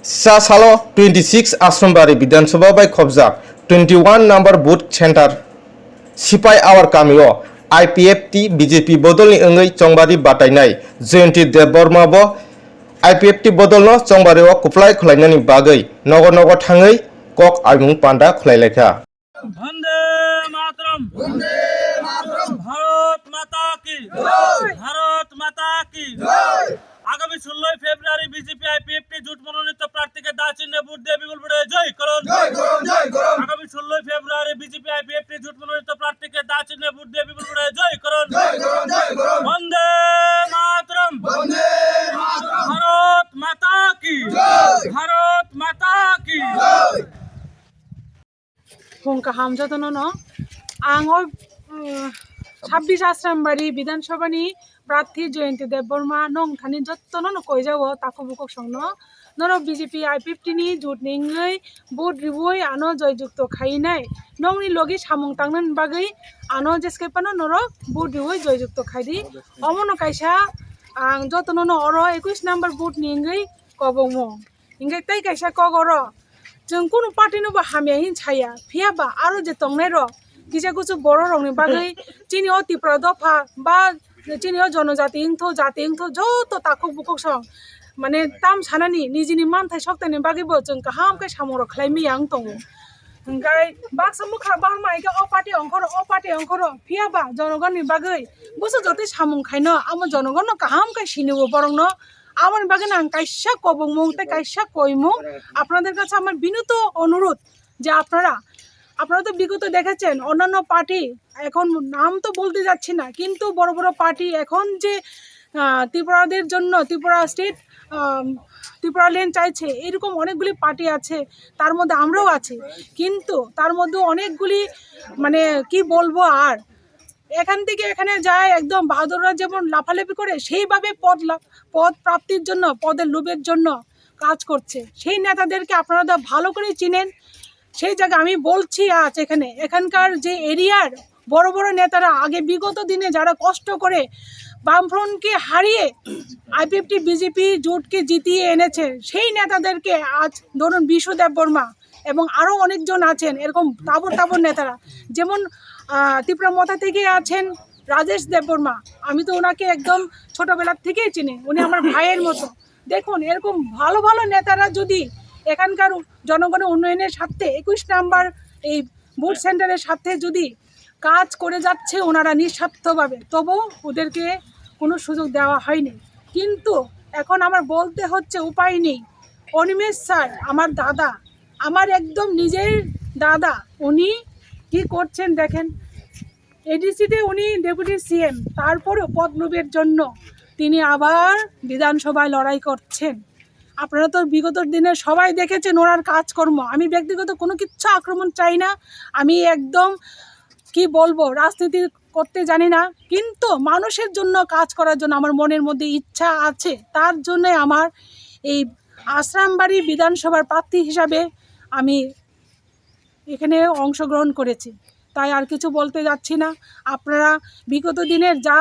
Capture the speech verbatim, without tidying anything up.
Sa salo twenty six Asrambari Bidhan Sabha bai khobjak twenty one number booth center Sipai Awar kamio I P F T B J P bodolni wngwi chongbari batainai Jayanti Debbarma bo I P F T bodolno chongbario kwplai khwlainani bagwi nogo nogo thangwi kok aimung panda khwlailaikha. বন্দে মাতরম। বন্দে মাতরম। ভারত মাতা কি? জয়। ভারত মাতা কি? জয়। আগামী ষোলোই ফেব্রুয়ারি BJP IPFT জোট মনোনীত প্রার্থীকে দা চিহ্নে ভোট দিয়ে বিপুল ভোটে জয় করুন। জয় করুন, জয় করুন। আগামী ষোলোই ফেব্রুয়ারি বিজেপি আইপিএফটি জোট মনোনীত প্রার্থীকে দা চিহ্নে ভোট দিয়ে বিপুল ভোটে জয় করুন। জয় করুন, জয় করুন। বন্দে মাতরম। বন্দে মাতরম। ভারত মাতা কি? জয়। ভারত মাতা কি? জয়। Phung kaham jotono no. Ang o, um, sabbish Asrambari Bidhan Sabha ni prarthi Jayanti Debbarma nong thani jotono no koijago takhuk bukhuk songno. Norok B J P I P F T ni jut ni wngwi vote riwi ano joy jukto khainai. Nongni logi samung tangnani bagwi ano jeske phano norok vote riwi joy jukto khaidi. Omono kaisa ang jotono no oro ekwis number vote ni wngwi kobongmo. Hingke tei kaisa kok oro chwng kunu party no bo hamya hin saya, phiya ba aro je tongnai rok kisa kusu borok rok ni bagwi chini o Tripura dopha ba chini o jonojati wngtho, jati wngtho joto takhuk bukhuk song mane tam sanani nijini manthai sokthai ni bagwi bo chwng kaham khe samung rok khlai maya wng tongo. Hingke baksa mokha bahar ma hingke o party ongkhoro, o party ongkhoro, phiya ba jonogon ni bagwi busu jotoi samung khaino amo jonogon no kaham khe sini o borok no. Amoni bagwi ang kaisa kobongmung tei kaisa koimung, আপনাদের কাছে আমার বিনীত অনুরোধ যে আপনারা, আপনারা তো বিগত দেখেছেন অন্যান্য পার্টি, এখন নাম তো বলতে যাচ্ছি না, কিন্তু বড় বড় পার্টি এখন যে, আহ, ত্রিপুরাদের জন্য ত্রিপুরা স্টেট, আহ, ত্রিপুরা ল্যান্ড চাইছে, এরকম অনেকগুলি পার্টি আছে, তার মধ্যে আমরাও আছি। কিন্তু তার মধ্যে অনেকগুলি, মানে, কি বলবো আর, এখান থেকে এখানে যায়, একদম বাহাদুররা যেমন লাফালাফি করে, সেইভাবে পদ লা-, পদ প্রাপ্তির জন্য, পদের লোভের জন্য কাজ করছে। সেই নেতাদেরকে আপনারা তো ভালো করে চিনেন। সেই জায়গায় আমি বলছি আজ এখানে, এখানকার যে এরিয়ার বড় বড় নেতারা আগে বিগত দিনে যারা কষ্ট করে বামফ্রন্টকে হারিয়ে আইপিএফটি বিজেপি জোটকে জিতিয়ে এনেছে, সেই নেতাদেরকে আজ ধরুন বিশু দেববর্মা এবং আরও অনেকজন আছেন এরকম তাবর তাবর নেতারা, যেমন, আহ, ত্রিপুরা মথা থেকে আছেন রাজেশ দেববর্মা। আমি তো ওনাকে একদম ছোটবেলার থেকেই চিনি, উনি আমার ভাইয়ের মতো। দেখুন, এরকম ভালো ভালো নেতারা যদি এখানকার জনগণের উন্নয়নের স্বার্থে একুশ নাম্বার এই ভোট সেন্টারের স্বার্থে যদি কাজ করে যাচ্ছে ওনারা নিঃস্বার্থভাবে, তবু ওদেরকে কোনো সুযোগ দেওয়া হয়নি। কিন্তু এখন আমার বলতে হচ্ছে, উপায় নেই। অনিমেষ স্যার, আমার দাদা, আমার একদম নিজের দাদা, উনি কি করছেন দেখেন। এডিসিতে উনি ডেপুটি সিএম, তারপরেও পদ লোভের জন্য তিনি আবার বিধানসভায় লড়াই করছেন। আপনারা তো বিগত দিনে সবাই দেখেছেন ওনার কাজকর্ম। আমি ব্যক্তিগত কোনো কিচ্ছু আক্রমণ চাই না। আমি একদম, কি বলবো, রাজনীতি করতে জানি না, কিন্তু মানুষের জন্য কাজ করার জন্য আমার মনের মধ্যে ইচ্ছা আছে। তার জন্য আমার এই আশ্রামবাড়ি বিধানসভার প্রার্থী হিসাবে আমি এখানে অংশগ্রহণ করেছি। তাই আর কিছু বলতে যাচ্ছি না। আপনারা বিগত দিনের যা